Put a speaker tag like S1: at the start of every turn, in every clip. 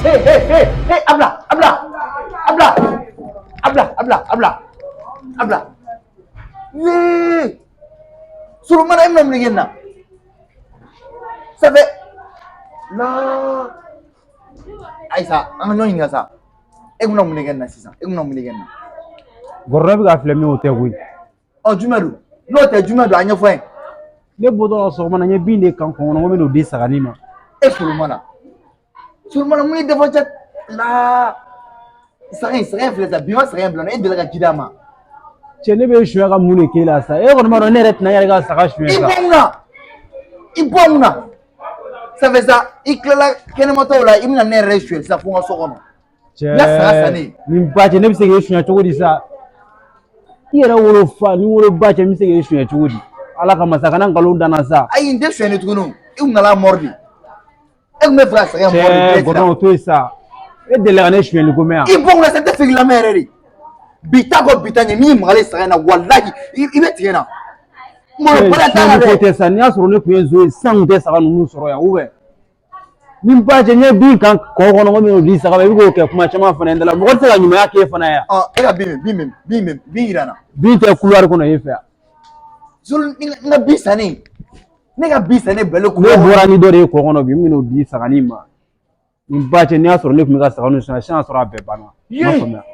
S1: Hey hey hey hey, Abla, Abla, Abla, Abla, Abla, Abla, Abla. Yee! Solomana, e bɛna mun de kɛ nin na? Ça fait la Ayisa, an ka ɲɔgɔn ɲininka sa. E bɛna mun de kɛ nin na sisan? E bɛna mun de kɛ nin na?
S2: Gɔrɔdɔ bɛ ka filɛ min, o tɛ koyi.
S1: Ɔ, jumɛn don? N'o tɛ, jumɛn don? A ɲɛfɔ n ye.
S2: Ne bɔtɔ la sɔgɔma na, n ye bin de kan kɔn kɔnɔ, n ko n bɛn'o di saganin ma.
S1: E Solomana, Solomana, mun ye dafa cɛ la? Saga in, saga in filɛ sa, bi ma saga in bila, e delila ka ji d'a ma?
S2: Cɛ, ne bɛ suɲɛ ka mun de k'e la sa? E kɔni b'a dɔn ne yɛrɛ tɛna n yɛrɛ ka saga suɲɛ
S1: I
S2: sa.
S1: bɔ mun na? I bɔ mun na? Ça fait ça, i tilala kɛnɛmatɔw la, i bɛna ne yɛrɛ suɲɛ sisan fo n ka so kɔnɔ.
S2: Cɛ,
S1: N ka saga sannen.
S2: Nin ba cɛ, ne bɛ se k'e suɲɛ cogo di sa? I yɛrɛ wolo fa ni wolo ba cɛ, n bɛ se k'e suɲɛ cogo di? Ala kama sa, kana nkalon da n na sa.
S1: Ayi, n tɛ suɲɛ ni tuguni o. I kun nana mɔri de. E kun bɛ fɛ ka saga in mɔri de
S2: Cɛ,
S1: direct la.
S2: gɔdɔn, o to yen sa. E delila ka ne suɲɛli ko mɛn yan?
S1: I bɔ mun na sa? N tɛ fɛ k'i lamɛn yɛrɛ de. Bi ta kɔ, bi ta ɲɛ, n'i magalen saga in na, walahi, i bɛ tigɛ n na. Malo bɔra t'a la
S2: Suɲɛli ko
S1: dɛ.
S2: tɛ sa. N'i y'a sɔrɔ ne tun ye nson ye sisan, kun tɛ saga ninnu sɔrɔ yan. Ou bien ni ba cɛ, n ye bin kan kɔ kɔnɔ, ko n bɛn'o di saga ma, i bɛ k'o kɛ kuma caman fana ye n da la. Mɔgɔ tɛ se ka ɲumanya k'e fana ye yan.
S1: Ɔ, e ka bin min, bin min, bin min, bin yira n na.
S2: Bin tɛ couloir kɔnɔ e fɛ yan.
S1: Zolo, n ka bin sannen. Ne ka bin sannen bilalen
S2: Ne
S1: couloir kɔnɔ.
S2: bɔra ni dɔ de ye kɔ kɔnɔ bi, n bɛn'o di saganin ma. Ni ba cɛ, n'i y'a sɔrɔ ne tun bɛ ka saga ninnu suɲɛ sisan, y'a sɔrɔ a bɛɛ banna. I m'a
S1: Ye.
S2: faamuya?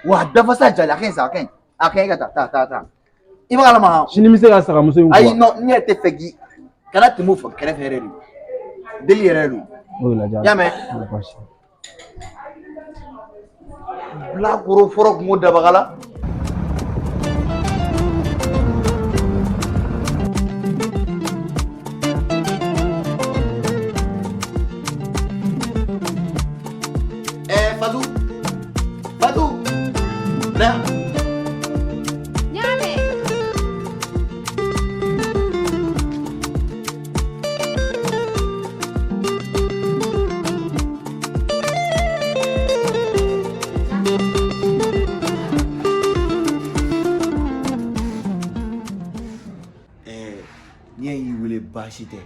S1: Wa dafa sa jali, a ka ɲi sa, a ka ɲi. A ka ɲi, ka taa, taa, taa, taa. I b'a kalama.
S2: Sini n bɛ se ka sagamuso in ko
S1: Ayi,
S2: wa?
S1: non, n yɛrɛ tɛ fɛ k'i kana tɛmɛ o fɛ kɛrɛfɛ yɛrɛ de. Deli yɛrɛ don.
S2: O de la
S1: I y'a mɛn?
S2: Baasi.
S1: Bilakoro fɔlɔ kungo dabaga la. Fatou, Fatou, na.
S3: Ɲaamɛ.
S1: N'i y'i wele, baasi tɛ?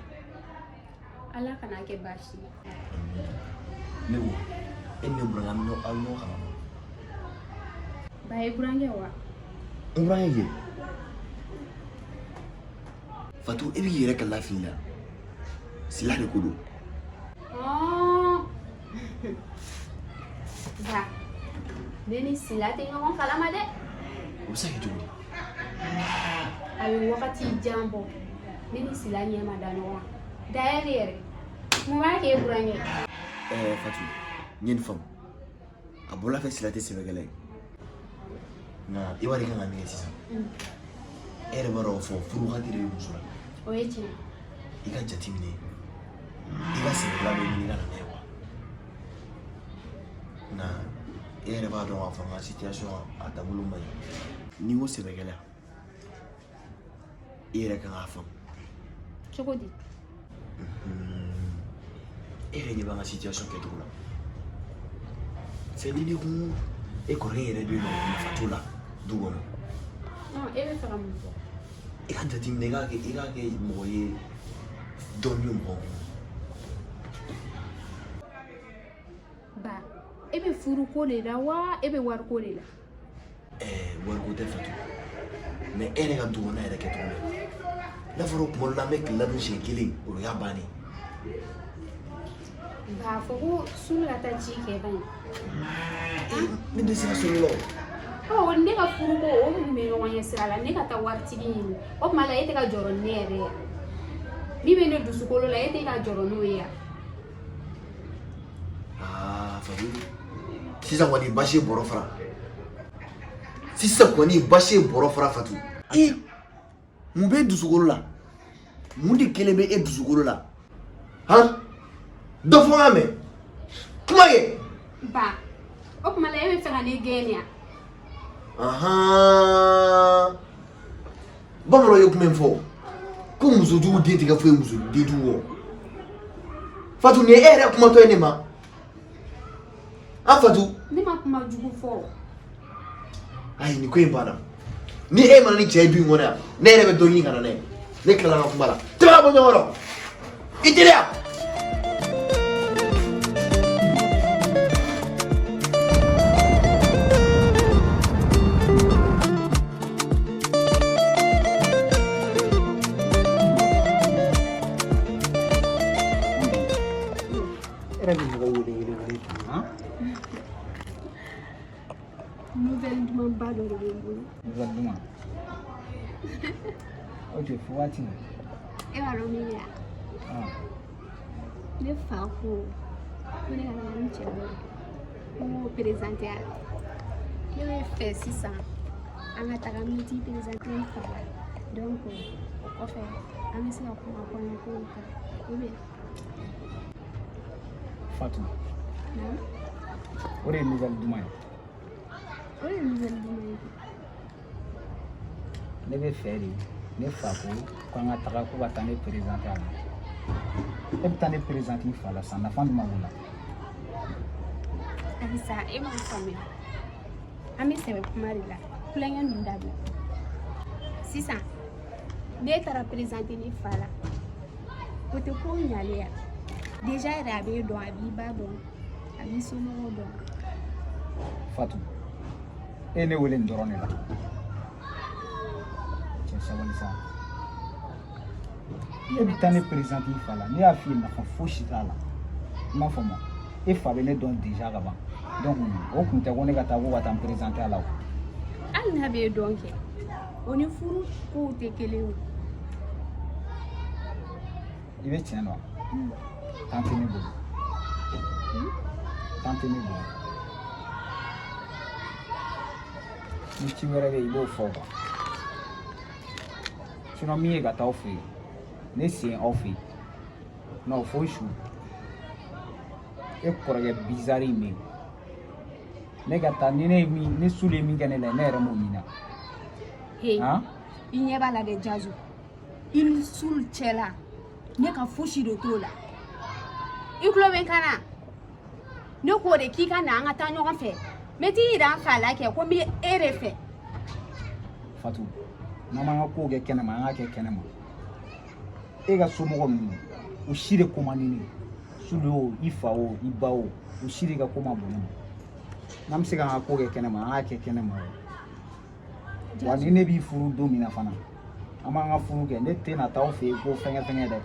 S3: Ala kana kɛ baasi ye.
S1: Ne ko e ni ne burankɛ, an bɛ ɲɔgɔn, aw bɛ ɲɔgɔn kalama.
S3: Ba ye burankɛ wa?
S1: N burankɛ kɛ. Fatou, e b'i yɛrɛ kɛ lafili la. Sila de ko don.
S3: Ba, ne ni Sila tɛ ɲɔgɔn kalama dɛ.
S1: O bɛ se ka kɛ cogo di?
S3: A bɛ wagati jan bɔ, ne ni Sila ɲɛ ma da ɲɔgɔn kan. D'ailleurs yɛrɛ, mun b'a k'e burankɛ?
S1: Fatou, n ye nin faamu. A bɔla fɛ, Sila tɛ sɛbɛkɛla ye. Nka i b'a dɔn i kan ka min kɛ sisan. E yɛrɛ b'a dɔn k'a fɔ furu wagati de bɛ muso la.
S3: O ye tiɲɛ.
S1: I ka jateminɛ, i ka sɛbɛkɛla dɔ ɲini ka na n'a ye quoi. Nka e yɛrɛ b'a dɔn k'a fɔ n ka situation a taabolo man ɲi. N'i ko sɛbɛkɛla, i yɛrɛ kan k'a faamu.
S3: Cogo di?
S1: E yɛrɛ ɲɛ b'an ka situation kɛcogo la. C'est ni ne ko e kɔrɔkɛ yɛrɛ bɛ yen nɔ, nafa t'o la du kɔnɔ.
S3: E bɛ fɛ ka mun fɔ?
S1: I ka jateminɛ, i k'a kɛ mɔgɔ ye, dɔɔni bɛ mɔgɔ kun.
S3: Ba, e bɛ furu ko de la wa e bɛ wari ko de la?
S1: Wariko tɛ, Fatou, mais e yɛrɛ ka du kɔnɔ yɛrɛ kɛcogo la, n'a fɔra kuma dɔ la an bɛ tile dun siɲɛ kelen, o y'a bannen.
S3: Ba, fɔ ko sulu ka taa ci kɛ ban ye.
S1: Ne tɛ se ka sɔrɔ la o.
S3: Ɔ, ne ka furu ko, o mun bɛ ɲɔgɔn ɲɛ sira la? Ne ka taa waritigi ɲini, o tuma la e tɛ ka jɔrɔ ni ne yɛrɛ ye min bɛ ne dusukolo la, e tɛ ka jɔrɔ n'o ye yan.
S1: Aa Fatou, sisan kɔni basi ye bɔrɔ fara. Sisan kɔni basi ye bɔrɔ fara, Fatou. I mun bɛ e dusukolo la? Mun de kelen bɛ e dusukolo la? Han, dɔ fɔ n ka mɛn, kuma kɛ.
S3: Ba, o tuma la e bɛ fɛ ka ne gɛn yan?
S1: Ahan, bamananw ye kuma in fɔ ko musojugu den tɛ kɛ foyi ye muso denjugu kɔ. Fatou, nin ye e yɛrɛ kumatɔ ye ne ma, an Fatou.
S3: Ne ma kuma jugu fɔ.
S1: Ayi, nin ko in banna. Ni e mana ni cɛ ye du in kɔnɔ yan, ne yɛrɛ bɛ dɔ ɲini ka na n'a ye. Ne tilala n ka kuma la, tɛmɛ ka bɔ ɲɔgɔn kɔrɔ, i teliya.
S4: mɔgɔ wele wele wele han?
S3: Nouvelle dumanba dɔ de bɛ n bolo.
S4: Nouvelle duman? Ok, fo waati.
S3: E b'a dɔn min bɛ yan?
S4: Ah.
S3: Ne fa ko ko ne ka taga n cɛ dɔ ye, ko n k'o présenter a la. Ne bɛ fɛ sisan an ka taga n bɛ t'i présenter n fa la. Donc o kɔfɛ an bɛ se ka kuma kɔɲɔkow kan ou bien.
S4: Fatou.
S3: Naamu.
S4: O de ye nouvelle duman ye?
S3: O de ye nouvelle duman ye.
S4: Ne bɛ fɛ de, ne fa ko k'an ka taga ko ka taa ne présenter a la. E bɛ taa ne présenter i fa la sisan, nafa jumɛn b'o la?
S3: Alisa, e m'a faamuya. An bɛ sɛbɛ kuma de la, tulonkɛ ninnu dabila. Sisan ne taara présenter ne fa la, o tɛ ko ɲalen ya. Déjà yɛrɛ a b'e dɔn, a b'i ba dɔn, a b'i somɔgɔw dɔn.
S4: Fatou, e ye ne wele nin dɔrɔn de la? Cɛ, sabali sa. E bɛ taa ne présenter i fa la, ne y'a f'i ye, nafa fosi t'a la. I m'a faamu? E fa bɛ ne dɔn déjà ka ban, donc o kun tɛ ko ne ka taa ko ka taa n présenter a la o.
S3: Hali n'a b'e dɔn kɛ, o ni furu kow tɛ kelen ye o.
S4: I bɛ tiɲɛ dɔn, temps tɛ ne bolo, temps tɛ ne bolo. Ni ci wɛrɛ bɛ yen, i b'o fɔ quoi. Sinon min ye ka taa aw fɛ yen, ne sen aw fɛ yen non, fo su e kɔrɔkɛ bizarre in bɛ yen, ne ka taa ni ne ye min ni Sulu ye min kɛ ne la, ne yɛrɛ m'o ɲini.
S3: He.
S4: Han.
S3: I ɲɛ b'a la dɛ, Jazu. I ni Sulu cɛla, ne ka fosi de t'o la. I tulo bɛ n kan na? Ne k'o de k'i ka na an ka taa ɲɔgɔn fɛ. N bɛ t'i yira n fa la kɛ ko n bɛ e de fɛ.
S4: Fatou, n'an m'an ka kow kɛ kɛnɛma, an k'a kɛ kɛnɛma. E ka somɔgɔ ninnu, u si de ko man di ne ye. Sulu o, i fa o, i ba o, u si de ka ko ma bon ne ma. N'an bɛ se k'an ka ko kɛ kɛnɛma, an k'a kɛ kɛnɛma o. Wa ni ne b'i furu don min na fana, an b'an ka furu kɛ, ne tɛna taa aw fɛ yen ko fɛngɛ fɛngɛ dɛ.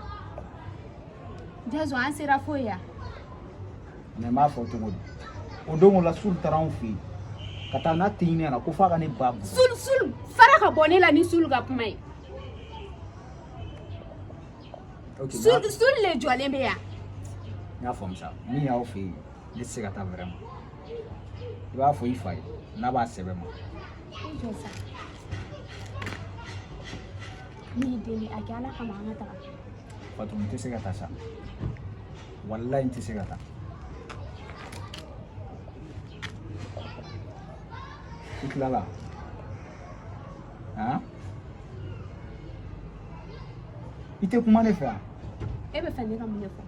S3: Jazu, an sera fo yan.
S4: Mais n b'a fɔ cogo di? O don o la, Sulu taara anw fɛ yen ka taa n'a tɛ ɲini na ko f'a ka ne ba bugɔ.
S3: Sulu, Sulu fara ka bɔ ne la ni Sulu ka kuma ye.
S4: Ok.
S3: Sulu, Sulu le jɔlen bɛ yan.
S4: N y'a faamu sa. Min y'aw fɛ yen, ne tɛ se ka taa vraiment. I b'a fɔ i fa ye n'a b'a sɛbɛ ma.
S3: E jɔ sa. Ne y'i deli, a kɛ Ala kama, an ka taga.
S4: Fatou, n tɛ se ka taa sa, walayi n tɛ se ka taa. I tilala han? I tɛ kuma ne fɛ yan?
S3: E bɛ fɛ ne ka mun de fɔ?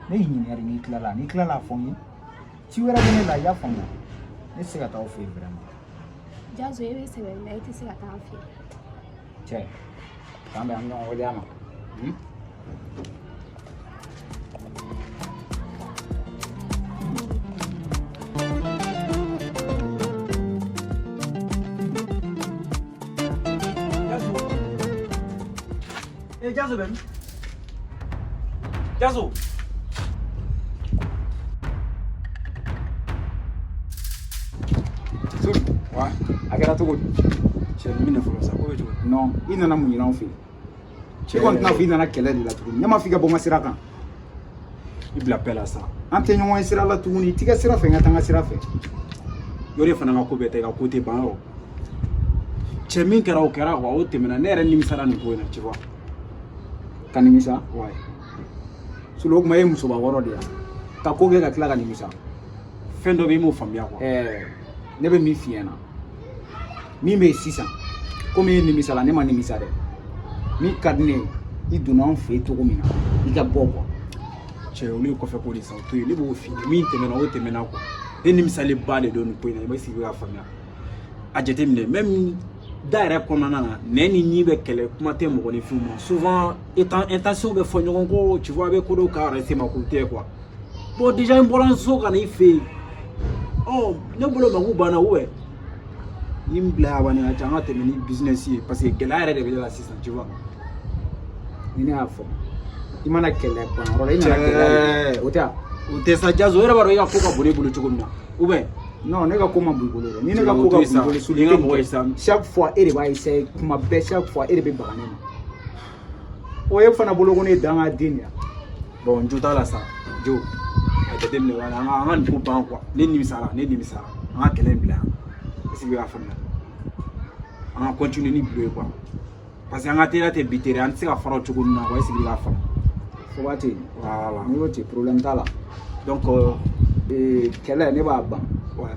S4: Ne y'i ɲininka de n'i tilala. N'i tilala, a fɔ n ye. Ci wɛrɛ bɛ ne la, i y'a faamu? Ne tɛ se ka taa aw fɛ yen vraiment.
S3: Jazo, e bɛ sɛbɛ la, e tɛ se ka taa an fɛ yen.
S4: Cɛ, k'an bɛn, an bɛ ɲɔgɔn wele a ma.
S2: Jazo. Eh, Jazo bɛ min? Jazo.
S4: Sulu.
S2: Wa.
S4: A kɛra cogo di?
S2: Cɛ, min de fɔlɔ sa, ko bɛ cogo di?
S4: Non, i nana mun ɲini anw fɛ yen? I kɔni tɛna fɔ i nana kɛlɛ de la tuguni. Ne m'a fɔ i ka bɔ n ka sira kan?
S2: I bila bɛɛ la sa.
S4: An tɛ ɲɔgɔn ye sira la tuguni. I t'i ka sira fɛ, n ka taa n ka sira fɛ.
S2: Yɔrɔ fana ka ko bɛɛ tɛ i ka ko tɛ ban yɔrɔ. Cɛ, min kɛra, o kɛra quoi, o tɛmɛna. Ne yɛrɛ nimisara nin ko in na, tu vois.
S4: Ka nimisa?
S2: Ouais.
S4: Sulu, o tuma e ye musobakɔrɔ de ye ka ko kɛ ka tila ka nimisa?
S2: Fɛn dɔ bɛ yen, i m'o faamuya quoi.
S4: Ɛɛ, ne bɛ min f'i ɲɛna, min bɛ yen sisan, komi e nimisala, ne ma nimisa dɛ. Min ka di ne ye, i donna anw fɛ yen cogo min na, i ka bɔ quoi.
S2: Cɛ, olu ye kɔfɛ ko de sa, o to yen. Ne b'o f'i ye, min tɛmɛna, o tɛmɛna quoi. Ne nimisalen de don nin ko in na. I bɛ sigi k'a faamuya. A jateminɛ, même da yɛrɛ kɔnɔna na, nɛn ni ɲi bɛ kɛlɛ, kuma tɛ mɔgɔninfinw ma. Souvent intention bɛ fɔ ɲɔgɔn kɔ, tu vois, a bɛ ko dɔw k'a yɛrɛ se ma k'u tɛ quoi. Bon, déjà n bɔra n so ka na i fɛ yen, ɔ ne bolo mako banna ou bien ni n bila yan bani, a ca an ka tɛmɛ ni business ye, parce que gɛlɛya yɛrɛ de bɛ ne la sisan, tu vois.
S4: Ni ne y'a faamu, i mana kɛlɛ ban yɔrɔ la, i nana gɛlɛya de o tɛ wa?
S2: O tɛ sa Jazo, o yɛrɛ b'a dɔn e ka ko ka bon ne bolo cogo min na, ou bien?
S4: Non, ne ka ko ma bon i bolo dɛ. Ni ne ka ko ka bon i bolo, Sulu,
S2: Ni n ka
S4: e
S2: mɔgɔ ye sa.
S4: Chaque fois e de b'a essayer, kuma bɛɛ, chaque fois e de bɛ baga ne ma. O e fana bolo ko ne ye dangaden de ye.
S2: Bon, n jo t'a la sa. Jo, a jateminɛ, wala an ka nin ko ban quoi. Ne nimisara, ne nimisara. An ka kɛlɛ in bila yan. Est ce que i b'a faamuya? An ka continuer ni bilo ye quoi, parce que an ka teriya tɛ bi teriya, an tɛ se ka fara o cogo ninnu na quoi. Est ce que i b'a faamu?
S4: Fo b'a ten.
S2: Voilà.
S4: N'i y'o ten, problème t'a la.
S2: Donc
S4: Kɛlɛ, ne b'a ban.
S2: Ouais.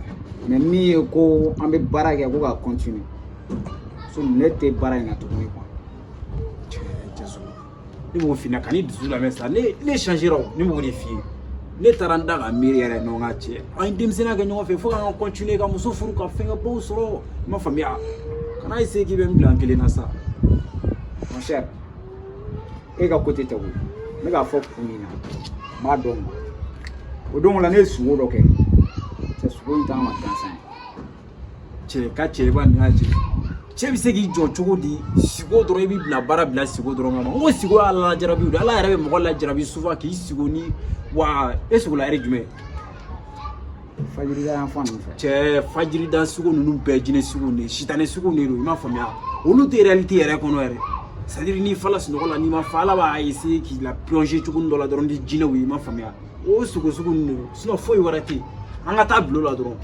S4: Mais min ye ko an bɛ baara kɛ ko ka continuer, so ne tɛ baara in na tuguni quoi.
S2: Cɛ Jazo, ne b'o f'i ɲɛna, ka n'i dusu lamɛn sa. Ne changera o, ne b'o de f'i ye. Ne taara n da ka miiri yɛrɛ nɔ, n ka cɛ, an ye denmisɛnninya kɛ ɲɔgɔn fɛ fo k'an ka continuer ka muso furu, ka fɛnkɛbaw sɔrɔ, i m'a faamuya? Kana essayer k'i bɛ n bila n kelen na sa.
S4: Mon cher, e ka côté tɛ koyi. Ne k'a fɔ kun min na, n b'a dɔn. O don la, ne ye sugo dɔ kɛ. Cɛ, sugo in t'an ma gansan ye.
S2: Cɛ ka cɛ, i b'a nin ka cɛ, cɛ bɛ se k'i jɔ cogo di siko dɔrɔn? I b'i bila baara bila siko dɔrɔn kama. N ko siko ye Ala lajarabi de, Ala yɛrɛ bɛ mɔgɔ lajarabi souvent k'i siko ni wa. E sogola yɛrɛ jumɛn?
S4: Fajirida yan fan ninnu fɛ.
S2: Cɛ, fajirida sugu ninnu bɛɛ jinɛ sugu de, sitanɛ sugu de don, i m'a faamuya? Olu tɛ réalité yɛrɛ kɔnɔ yɛrɛ. C'est à dire, n'i fala sunɔgɔ la, n'i ma fa, Ala b'a essayer k'i la plonger cogo dɔ la dɔrɔn ni jinɛw ye, i m'a faamuya? O sogo sugu ninnu de don, sinon foyi wɛrɛ tɛ yen. An ka taa bulon la dɔrɔn.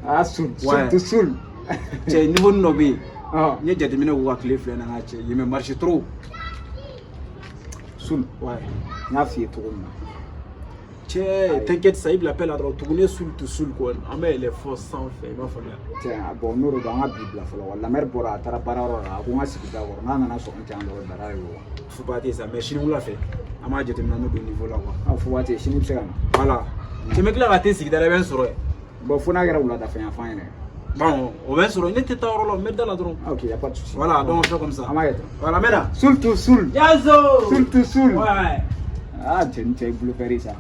S4: Ah, sul, surtout sul.
S2: Cɛ, niveau dɔ bɛ yen.
S4: Ah.
S2: N ye jateminɛ k'u ka tile 2 na, n ka cɛ, yen bɛ marcher trop.
S4: Sul.
S2: Ouais.
S4: N y'a f'i ye cogo min na.
S2: Cɛ, t'inquiète, sa, i bila paix la dɔrɔn. Tuguni sul to sul quoi, an bɛ yɛlɛ fɔ sanfɛ, i m'a faamuya?
S4: Tiɲɛ, bon, n'o de don, an ka bi bila fɔlɔ wa. La mère bɔra, a taara baarayɔrɔ la, a ko n ka sigi da kɔrɔ, n'a nana sɔrɔ n tɛ yan dɔrɔn, dara ye o.
S2: Fuba tɛ sa, mais sini wula fɛ, an b'a jateminɛ, an bɛ don niveau la quoi.
S4: Ah, fuba tɛ, sini bɛ se ka na.
S2: Voilà, cɛ, n bɛ tila ka te sigida la, i bɛ n sɔrɔ yen.
S4: Bon, fo n'a kɛra wuladafɛ yan fan yɛrɛ.
S2: Bon, o bɛ n sɔrɔ, ne tɛ taa yɔrɔ la, n bɛ da la dɔrɔn.
S4: Ah, ok, y a pas de souci.
S2: Voilà, donc on fait comme ça.
S4: An b'a kɛ tan.
S2: Voilà, n bɛ na.
S4: Sul to sul.
S2: Yazo.
S4: Sul to sul.
S2: Ouais.
S4: Ah, cɛ, ni cɛ ye bluffeur ye sa.